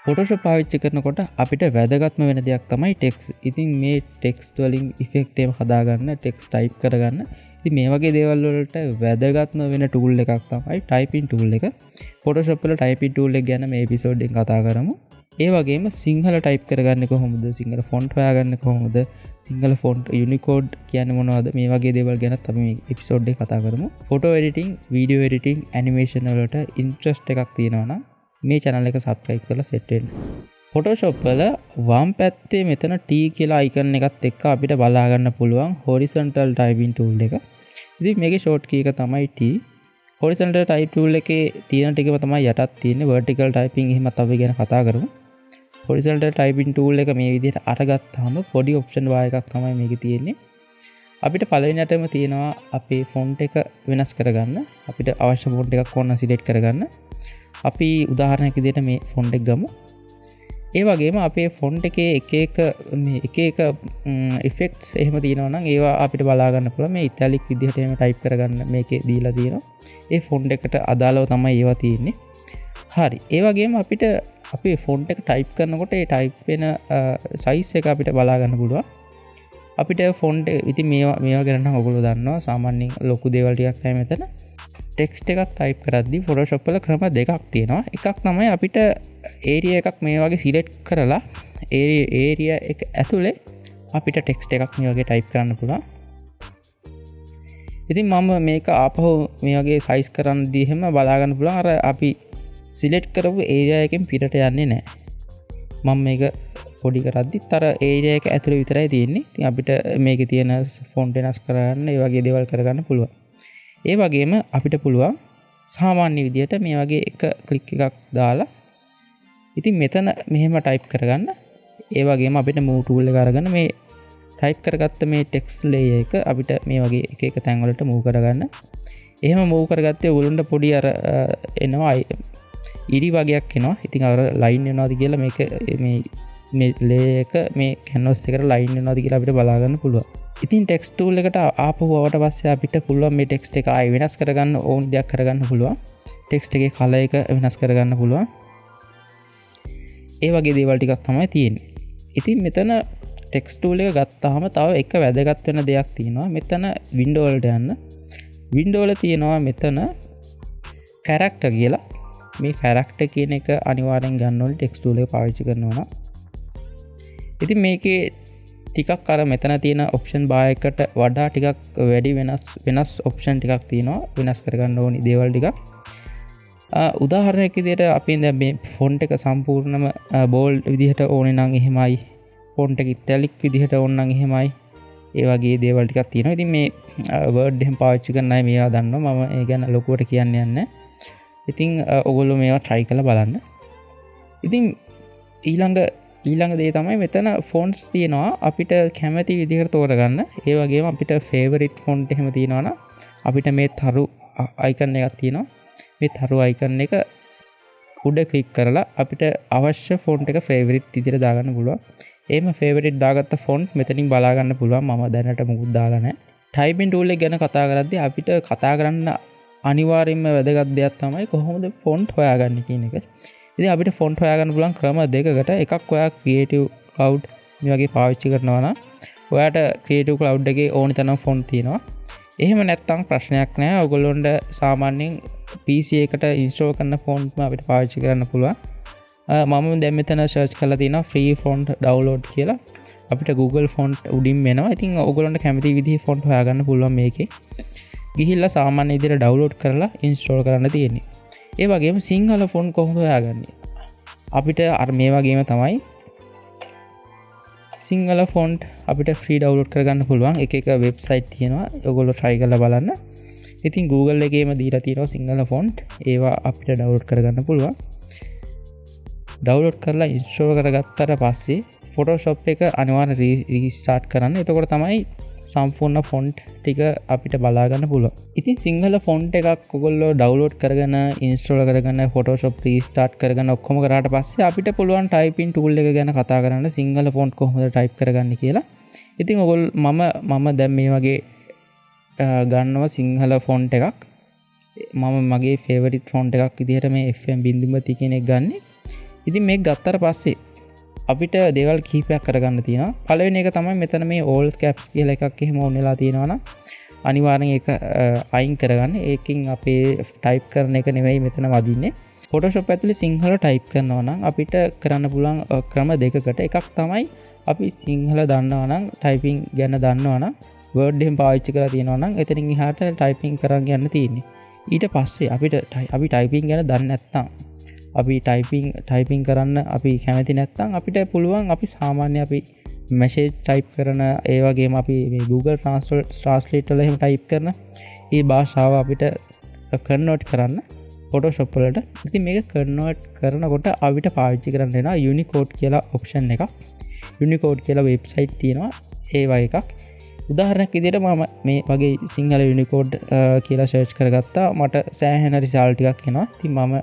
Photoshop පාවිච්චි කරනකොට අපිට වැදගත්ම වෙන දෙයක් තමයි ටෙක්ස්ට්. ඉතින් මේ ටෙක්ස්ට් වලින් ඉෆෙක්ට් එහෙම හදාගන්න, ටෙක්ස්ට් ටයිප් කරගන්න. ඉතින් මේ වගේ දේවල් වලට වැදගත්ම වෙන ටූල් එකක් තමයි ටයිපින් ටූල් එක. ෆොටෝෂොප් වල ටයිපින් ටූල් එක ගැන මේ එපිසෝඩ් එකෙන් කතා කරමු. ඒ වගේම සිංහල ටයිප් කරගන්න කොහොමද, සිංහල ෆොන්ට් හොයාගන්න කොහොමද, සිංහල ෆොන්ට් යුනිකෝඩ් කියන්නේ මොනවද, මේ වගේ දේවල් ගැනත් අපි මේ එපිසෝඩ් එකේ කතා කරමු. Photo editing, video editing, animation වලට ඉන්ට්‍රස්ට් එකක් තියෙනවා නම් මේ channel එක subscribe කරලා set වෙන්න. Photoshop වල වම් පැත්තේ මෙතන T කියලා icon එකත් එක්ක අපිට බලා ගන්න පුළුවන් horizontal typing tool එක. ඉතින් මේකේ short key එක තමයි T. Horizontal type tool එකේ තියෙන ටිකම තමයි යටත් තියෙන්නේ. Vertical typing එහෙමත් අපි ගැන කතා කරමු. Horizontal typing tool එක මේ විදිහට අරගත්තාම පොඩි option bar එකක් තමයි මේකේ තියෙන්නේ. අපිට පළවෙනියටම තියෙනවා අපේ ෆොන්ට් එක වෙනස් කරගන්න. අපිට අවශ්‍ය ෆොන්ට් එකක් ඕන නම් සිලෙක්ට් කරගන්න. අපි උදාහරණයක් විදිහට මේ ෆොන්ට් එක ගමු. ඒ වගේම අපේ ෆොන්ට් එකේ එක එක මේ එක එක ඉෆෙක්ට්ස් එහෙම තියෙනවා නම් ඒවා අපිට බලා ගන්න පුළුවන්. මේ ඉටැලික් විදිහට එහෙම ටයිප් කරගන්න මේකේ දීලා තියෙනවා. ඒ ෆොන්ට් එකට අදාළව තමයි ඒවා තියෙන්නේ. හරි. ඒ වගේම අපිට අපේ ෆොන්ට් එක ටයිප් කරනකොට ඒ ටයිප් වෙන සයිස් එක අපිට බලා ගන්න පුළුවන්. අපිට ෆොන්ට් ඉතින් මේවා ගැන නම් ඔයගොල්ලෝ දන්නවා. සාමාන්‍යයෙන් ලොකු දේවල් ටිකක් නෑ මෙතන. ටෙක්ස්ට් එකක් ටයිප් කරද්දී ෆොටෝෂොප් වල ක්‍රම දෙකක් තියෙනවා. එකක් තමයි අපිට ඒරියා එකක් මේ වගේ සිලෙක්ට් කරලා ඒරියා එක ඇතුලේ අපිට ටෙක්ස්ට් එකක් මේ වගේ ටයිප් කරන්න පුළුවන්. ඉතින් මම මේක ආපහු මේ වගේ සයිස් කරන් දී එහෙම බලා ගන්න පුළුවන්. අර අපි සිලෙක්ට් කරපු ඒරියා එකෙන් පිටට යන්නේ නෑ. මම මේක පොඩි කරද්දිත් අර ඒරියා එක ඇතුලේ විතරයි තියෙන්නේ. ඉතින් අපිට මේකේ තියෙන ෆොන්ට් වෙනස් කරගන්න, ඒ වගේ දේවල් කරගන්න පුළුවන්. ඒ වගේම අපිට පුළුවන් සාමාන්‍ය විදියට මේ වගේ එක ක්ලික් එකක් දාලා ඉතින් මෙතන මෙහෙම ටයිප් කරගන්න. ඒ වගේම අපිට මූව් ටූල් එක අරගෙන මේ ටයිප් කරගත්ත මේ ටෙක්ස්ට් ලේයර් එක අපිට මේ වගේ එක එක තැන් වලට මූව් කරගන්න. එහෙම මූව් කරගත්තේ ඔයගොල්ලන්ට පොඩි අර එනවා ඉරි වගේක් එනවා. ඉතින් අර ලයින් වෙනවද කියලා මේක මේ ලේයර් එක මේ කැන්වස් එකට ලයින් වෙනවද කියලා අපිට බලා ගන්න පුළුවන්. ඉතින් ටෙක්ස්ට් ටූල් එකට ආපහු ආවට පස්සේ අපිට පුළුවන් මේ ටෙක්ස්ට් එක ආයෙ වෙනස් කරගන්න ඕන දෙයක් කරගන්න පුළුවන්. ටෙක්ස්ට් එකේ කලර් එක වෙනස් කරගන්න පුළුවන්. ඒ වගේ දේවල් ටිකක් තමයි තියෙන්නේ. ඉතින් මෙතන ටෙක්ස්ට් ටූල් එක ගත්තාම තව එක වැදගත් වෙන දෙයක් තියෙනවා. මෙතන වින්ඩෝ වලට යන්න. වින්ඩෝ වල තියෙනවා මෙතන කැරක්ටර් කියලා. මේ කැරක්ටර් කියන එක අනිවාර්යෙන් ගන්න ඕනේ ටෙක්ස්ට් ටූල් එක පාවිච්චි කරනවා නම්. ඉතින් මේකේ ටිකක් අර මෙතන තියෙන ඔප්ෂන් බාර් එකට වඩා ටිකක් වැඩි වෙනස් ඔප්ෂන් ටිකක් තියෙනවා. වෙනස් කරගන්න ඕනි දේවල් ටිකක්. උදාහරණයක් විදිහට අපි දැන් මේ ෆොන්ට් එක සම්පූර්ණම බෝල්ඩ් විදිහට ඕනේ නම් එහෙමයි, ෆොන්ට් එක ඉටැලික් විදිහට ඕන නම් එහෙමයි, ඒ වගේ දේවල් ටිකක් තියෙනවා. ඉතින් මේ වර්ඩ් එහෙම පාවිච්චි කරන අය මේවා දන්නවා. මම ඒ ගැන ලොකුවට කියන්න යන්නේ නැහැ. ඉතින් ඔයගොල්ලෝ මේවා try කරලා බලන්න. ඉතින් ඊළඟ දේ තමයි මෙතන ෆොන්ට්ස් තියෙනවා අපිට කැමති විදිහට තෝරගන්න. ඒ වගේම අපිට ෆේවරිට් ෆොන්ට් එහෙම තියෙනවා නම් අපිට මේ තරු අයිකන් එකක් තියෙනවා. මේ තරු අයිකන් එක උඩ ක්ලික් කරලා අපිට අවශ්‍ය ෆොන්ට් එක ෆේවරිට් විදිහට දාගන්න පුළුවන්. එහෙම ෆේවරිට් දාගත්ත ෆොන්ට් මෙතනින් බලා ගන්න පුළුවන්. මම දැනට මුකුත් දාලා නැහැ. ටයිපින් ටූල් එක ගැන කතා කරද්දී අපිට කතා කරන්න අනිවාර්යයෙන්ම වැදගත් දෙයක් තමයි කොහොමද ෆොන්ට් හොයාගන්නේ කියන එක. ඉතින් අපිට ෆොන්ට් හොයාගන්න පුළුවන් ක්‍රම දෙකකට. එකක් ඔයා ක්‍රියේටිව් ක්ලවුඩ් මේ වගේ පාවිච්චි කරනවා නම් ඔයාට ක්‍රියේටිව් ක්ලවුඩ් එකේ ඕනි තරම් ෆොන්ට් තියෙනවා. එහෙම නැත්නම් ප්‍රශ්නයක් නෑ. ඔයගොල්ලොන්ට සාමාන්‍යයෙන් PC එකට ඉන්ස්ටෝල් කරන ෆොන්ට්ම අපිට පාවිච්චි කරන්න පුළුවන්. මම දැන් මෙතන සර්ච් කරලා තියෙනවා ෆ්‍රී ෆොන්ට් ඩවුන්ලෝඩ් කියලා. අපිට Google font උඩින් එනවා. ඉතින් ඔයගොල්ලන්ට කැමති විදිහේ ෆොන්ට් හොයාගන්න පුළුවන් මේකේ. ගිහිල්ලා සාමාන්‍ය විදිහට ඩවුන්ලෝඩ් කරලා ඉන්ස්ටෝල් කරන්න තියෙන්නේ. ඒ වගේම සිංහල ෆොන්ට් කොහොමද හොයාගන්නේ? අපිට අර මේ වගේම තමයි සිංහල ෆොන්ට් අපිට ෆ්‍රී ඩවුන්ලෝඩ් කරගන්න පුළුවන්. එක එක වෙබ්සයිට් තියෙනවා. ඔයගොල්ලෝ try කරලා බලන්න. ඉතින් Google එකේම දීලා තියෙනවා සිංහල ෆොන්ට්. ඒවා අපිට ඩවුන්ලෝඩ් කරගන්න පුළුවන්. ඩවුන්ලෝඩ් කරලා ඉන්ස්ටෝල් කරගත්තට පස්සේ Photoshop එක අනිවාර්යෙන් රීස්ටාර්ට් කරන්න. එතකොට තමයි සම්පූර්ණ ෆොන්ට් ටික අපිට බලා ගන්න පුළුවන්. ඉතින් සිංහල ෆොන්ට් එකක් ඔයගොල්ලෝ ඩවුන්ලෝඩ් කරගෙන ඉන්ස්ටෝල් කරගෙන Photoshop restart කරගෙන ඔක්කොම කරාට පස්සේ අපිට පුළුවන් ටයිපින් ටූල් එක ගැන කතා කරන්න සිංහල ෆොන්ට් කොහොමද ටයිප් කරගන්නේ කියලා. ඉතින් ඔයගොල්ලෝ මම දැන් මේ වගේ ගන්නවා සිංහල ෆොන්ට් එකක්. මම මගේ ෆේවරිට් ෆොන්ට් එකක් විදිහට මේ FM බිඳුමති කියන එක ගන්නෙ. ඉතින් මේක ගත්තට පස්සේ අපිට දේවල් කිහිපයක් කරගන්න තියෙනවා. පළවෙනි එක තමයි මෙතන මේ ඕල් කැප්ස් කියලා එකක් එහෙම ඕන වෙලා තියෙනවා නම් අනිවාර්යෙන් ඒක අයින් කරගන්න. ඒකෙන් අපේ ටයිප් කරන එක නෙවෙයි මෙතන වදින්නේ. Photoshop ඇතුලේ සිංහල ටයිප් කරනවා නම් අපිට කරන්න පුළුවන් ක්‍රම දෙකකට. එකක් තමයි අපි සිංහල දන්නවා නම්, ටයිපින් ගැන දන්නවා නම්, Word එහෙම පාවිච්චි කරලා තියෙනවා නම් එතනින් එහාට ටයිපින් කරන් යන්න තියෙන්නේ. ඊට පස්සේ අපි ටයිපින් ගැන දන්නේ නැත්නම්, අපි ටයිපින් කරන්න අපි කැමති නැත්නම් අපිට පුළුවන් අපි සාමාන්‍ය අපි මැසේජ් ටයිප් කරන, ඒ වගේම අපි මේ Google Translate වල එහෙම ටයිප් කරන ඒ භාෂාව අපිට කන්වර්ට් කරන්න Photoshop වලට. ඉතින් මේක කන්වර්ට් කරනකොට අපිට පාවිච්චි කරන්න වෙනවා Unicode කියලා ඔප්ෂන් එකක්. Unicode කියලා වෙබ්සයිට් තියෙනවා, ඒ වගේ එකක්. උදාහරණයක් විදිහට මම මේ වගේ සිංහල Unicode කියලා සර්ච් කරගත්තා. මට සෑහෙන රිසල්ට් ටිකක් එනවා. ඉතින් මම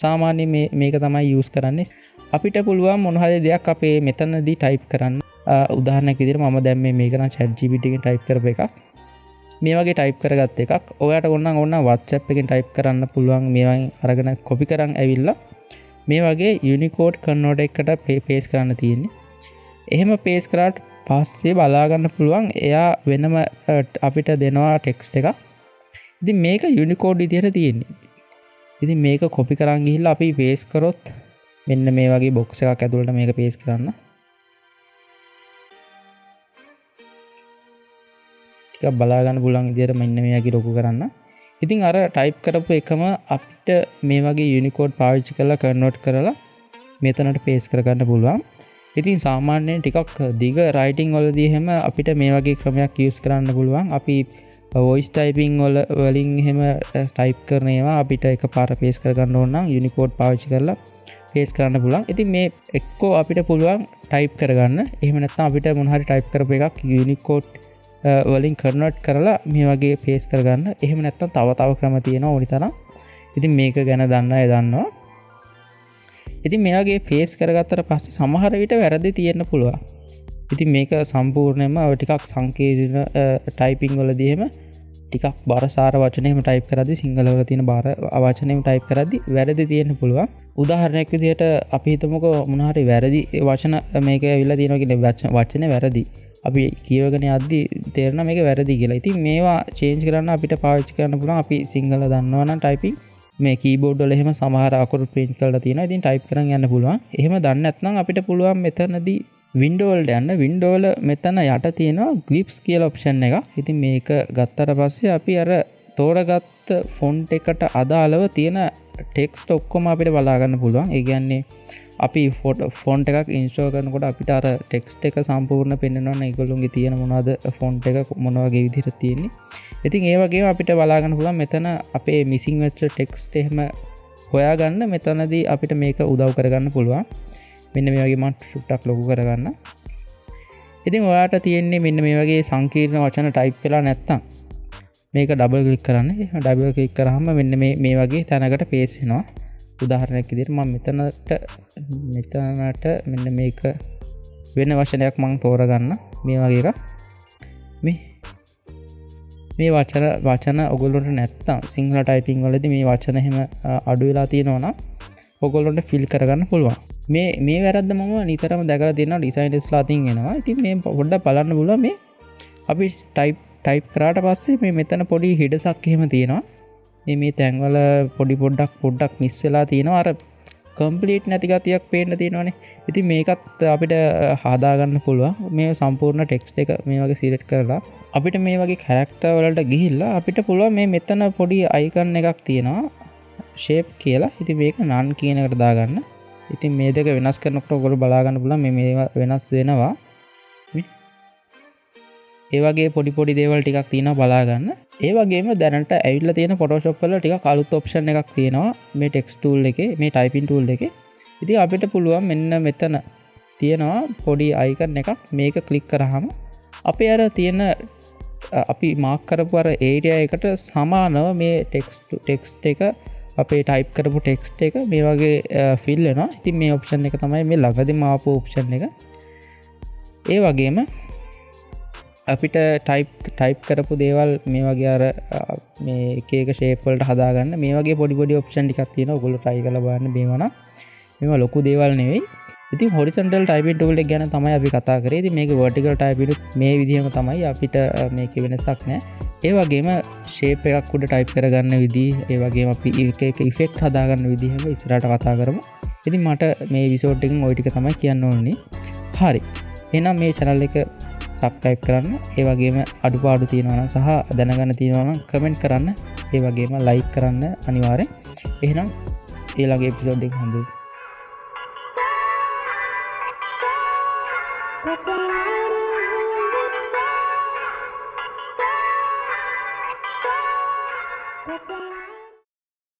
සාමාන්‍යයෙන් මේක තමයි යූස් කරන්නේ. අපිට පුළුවන් මොන හරි දෙයක් අපේ මෙතනදී ටයිප් කරන්න. උදාහරණයක් විදිහට මම දැන් මේක නම් chat GPT එකෙන් ටයිප් කරපු එකක්. මේ වගේ ටයිප් කරගත්ත එකක්. ඔයාට ඕනනම් WhatsApp එකෙන් ටයිප් කරන්න පුළුවන්. මේවෙන් අරගෙන කොපි කරන් ඇවිල්ලා මේ වගේ Unicode converter එකට පේස්ට් කරන්න තියෙන්නේ. එහෙම පේස්ට් කරාට පස්සේ බලා ගන්න පුළුවන් එයා වෙනම අපිට දෙනවා ටෙක්ස්ට් එකක්. ඉතින් මේක Unicode විදිහට තියෙන්නේ. ඉතින් මේක කොපි කරන් ගිහිල්ලා අපි පේස්ට් කරොත් මෙන්න මේ වගේ බොක්ස් එකක් ඇතුළට මේක පේස්ට් කරන්න. ටිකක් බලා ගන්න පුළුවන් විදිහට මෙන්න මේ වගේ ලොකු කරන්න. ඉතින් අර ටයිප් කරපු එකම අපිට මේ වගේ Unicode පාවිච්චි කරලා කන්වර්ට් කරලා මෙතනට පේස්ට් කරගන්න පුළුවන්. ඉතින් සාමාන්‍යයෙන් ටිකක් දිග රයිටිං වලදී එහෙම අපිට මේ වගේ ක්‍රමයක් යූස් කරන්න පුළුවන්. අපි වොයිස් ටයිපිං වලින් එහෙම ටයිප් කරන ඒවා අපිට එකපාර පේස්ට් කරගන්න ඕන නම් Unicode පාවිච්චි කරලා පේස්ට් කරන්න පුළුවන්. ඉතින් මේ එක්කෝ අපිට පුළුවන් ටයිප් කරගන්න. එහෙම නැත්නම් අපිට මොන හරි ටයිප් කරපු එකක් Unicode වලින් කන්වර්ට් කරලා මේ වගේ පේස්ට් කරගන්න. එහෙම නැත්නම් තව තව ක්‍රම තියෙනවා ඕනි තරම්. ඉතින් මේක ගැන දන්න අය දන්නවා. ඉතින් මේ වගේ පේස්ට් කරගත්තට පස්සේ සමහර විට වැරදි තියෙන්න පුළුවන්. ඉතින් මේක සම්පූර්ණයෙන්ම ඔය ටිකක් සංකීර්ණ ටයිපිං වලදී එහෙම ටිකක් බරසාර වචන එහෙම ටයිප් කරද්දි සිංහල වල තියෙන බර වචන එහෙම ටයිප් කරද්දි වැරදි තියෙන්න පුළුවන්. උදාහරණයක් විදිහට අපි හිතමුකෝ මොන හරි වැරදි වචන මේක ඇවිල්ලා තියෙනවා කියලා වචනේ වැරදි. අපි කියවගෙන යද්දි තේරෙනවා මේක වැරදි කියලා. ඉතින් මේවා චේන්ජ් කරන්න අපිට පාවිච්චි කරන්න පුළුවන්. අපි සිංහල දන්නවා නම් ටයිපිං මේ කීබෝඩ් වල එහෙම සමහර අකුරු ප්‍රින්ට් කරලා තියෙනවා. ඉතින් ටයිප් කරන් යන්න පුළුවන්. එහෙම දන්නේ නැත්නම් අපිට පුළුවන් මෙතනදී වින්ඩෝ වලට යන්න. වින්ඩෝ වල මෙතන යට තියෙනවා ග්ලිප්ස් කියලා ඔප්ෂන් එකක්. ඉතින් මේක ගත්තට පස්සේ අපි අර තෝරගත්ත ෆොන්ට් එකට අදාළව තියෙන ටෙක්ස්ට් ඔක්කොම අපිට බලා ගන්න පුළුවන්. ඒ කියන්නේ අපි ෆොන්ට් එකක් ඉන්ස්ටෝල් කරනකොට අපිට අර ටෙක්ස්ට් එක සම්පූර්ණ පෙන්වනවා නම් ඒගොල්ලොන්ගේ තියෙන මොනවද ෆොන්ට් එක මොන වගේ විදිහට තියෙන්නේ. ඉතින් ඒ වගේම අපිට බලා ගන්න පුළුවන් මෙතන අපේ මිසිං වෙච්ච ටෙක්ස්ට් එහෙම හොයාගන්න මෙතනදී අපිට මේක උදව් කරගන්න පුළුවන්. මෙන්න මේ වගේ මම චුට්ටක් ලොකු කරගන්න. ඉතින් ඔයාට තියෙන්නේ මෙන්න මේ වගේ සංකීර්ණ වචන ටයිප් වෙලා නැත්තම් මේක ඩබල් ක්ලික් කරන්න. එහෙම ඩබල් ක්ලික් කරාම මෙන්න මේ වගේ තැනකට පේස්ට් වෙනවා. උදාහරණයක් විදිහට මම මෙතනට මෙන්න මේක වෙන වචනයක් මං තෝරගන්න මේ වගේ එකක්. මේ වචන ඔයගොල්ලන්ට නැත්තම් සිංහල ටයිපින් වලදී මේ වචන එහෙම අඩු වෙලා තියෙනවා නම් ඔයගොල්ලන්ට ෆිල් කරගන්න පුළුවන්. මේ වැරද්ද මම නිතරම දැකලා තියෙනවා ඩිසයිනර්ස්ලා අතින් එනවා. ඉතින් මේ පොඩ්ඩක් බලන්න පුළුවන් මේ අපි ටයිප් කරාට පස්සේ මේ මෙතන පොඩි හිඩසක් එහෙම තියෙනවා. මේ තැන්වල පොඩි පොඩ්ඩක් මිස් වෙලා තියෙනවා. අර කම්ප්ලීට් නැති ගතියක් පේන්න තියෙනවනේ. ඉතින් මේකත් අපිට හදාගන්න පුළුවන්. මේ සම්පූර්ණ ටෙක්ස්ට් එක මේ වගේ සිලෙක්ට් කරලා අපිට මේ වගේ කැරක්ටර් වලට ගිහිල්ලා අපිට පුළුවන් මේ මෙතන පොඩි අයිකන් එකක් තියෙනවා ෂේප් කියලා. ඉතින් මේක නන් කියන එකට දාගන්න. ඉතින් මේ දෙක වෙනස් කරනකොට ඔයගොල්ලෝ බලා ගන්න පුළුවන් මේවා වෙනස් වෙනවා. ඒ වගේ පොඩි පොඩි දේවල් ටිකක් තියෙනවා බලා ගන්න. ඒ වගේම දැනට ඇවිල්ලා තියෙන Photoshop වල ටිකක් අලුත් ඔප්ෂන් එකක් තියෙනවා මේ ටෙක්ස්ට් ටූල් එකේ, මේ ටයිපින් ටූල් එකේ. ඉතින් අපිට පුළුවන් මෙන්න මෙතන තියෙනවා පොඩි අයිකන් එකක්. මේක ක්ලික් කරාම අපේ අර තියෙන අපි මාක් කරපු අර ඒරියා එකට සමානව මේ ටෙක්ස්ට් එක අපේ ටයිප් කරපු ටෙක්ස්ට් එක මේ වගේ ෆිල් වෙනවා. ඉතින් මේ ඔප්ෂන් එක තමයි මේ ළඟදිම ආපු ඔප්ෂන් එක. ඒ වගේම අපිට ටයිප් කරපු දේවල් මේ වගේ අර මේ එක එක ෂේප් වලට හදාගන්න මේ වගේ පොඩි පොඩි ඔප්ෂන් ටිකක් තියෙනවා. ඔයගොල්ලෝ ට්‍රයි කරලා බලන්න මේවා නම්. මේවා ලොකු දේවල් නෙවෙයි. ඉතින් හොරිසොන්ටල් ටයිපින් ටූල් එක ගැන තමයි අපි කතා කරේ. ඉතින් මේක වර්ටිකල් ටයිපින් මේ විදිහම තමයි, අපිට මේකේ වෙනසක් නෑ. ඒ වගේම ෂේප් එකක් උඩ ටයිප් කරගන්න විදිහ, ඒ වගේම අපි එක එක ඉෆෙක්ට් හදාගන්න විදිහම ඉස්සරහට කතා කරමු. ඉතින් මට මේ එපිසෝඩ් එකෙන් ওই ටික තමයි කියන්න ඕනේ. හරි. එහෙනම් මේ channel එක සබ්ස්ක්‍රයිබ් කරන්න, ඒ වගේම අඩුපාඩු තියෙනවා නම් සහ දැනගන්න තියෙනවා නම් කමෙන්ට් කරන්න, ඒ වගේම ලයික් කරන්න අනිවාර්යෙන්. එහෙනම් ඊළඟ එපිසෝඩ් එකෙන් හම්බෙමු. That's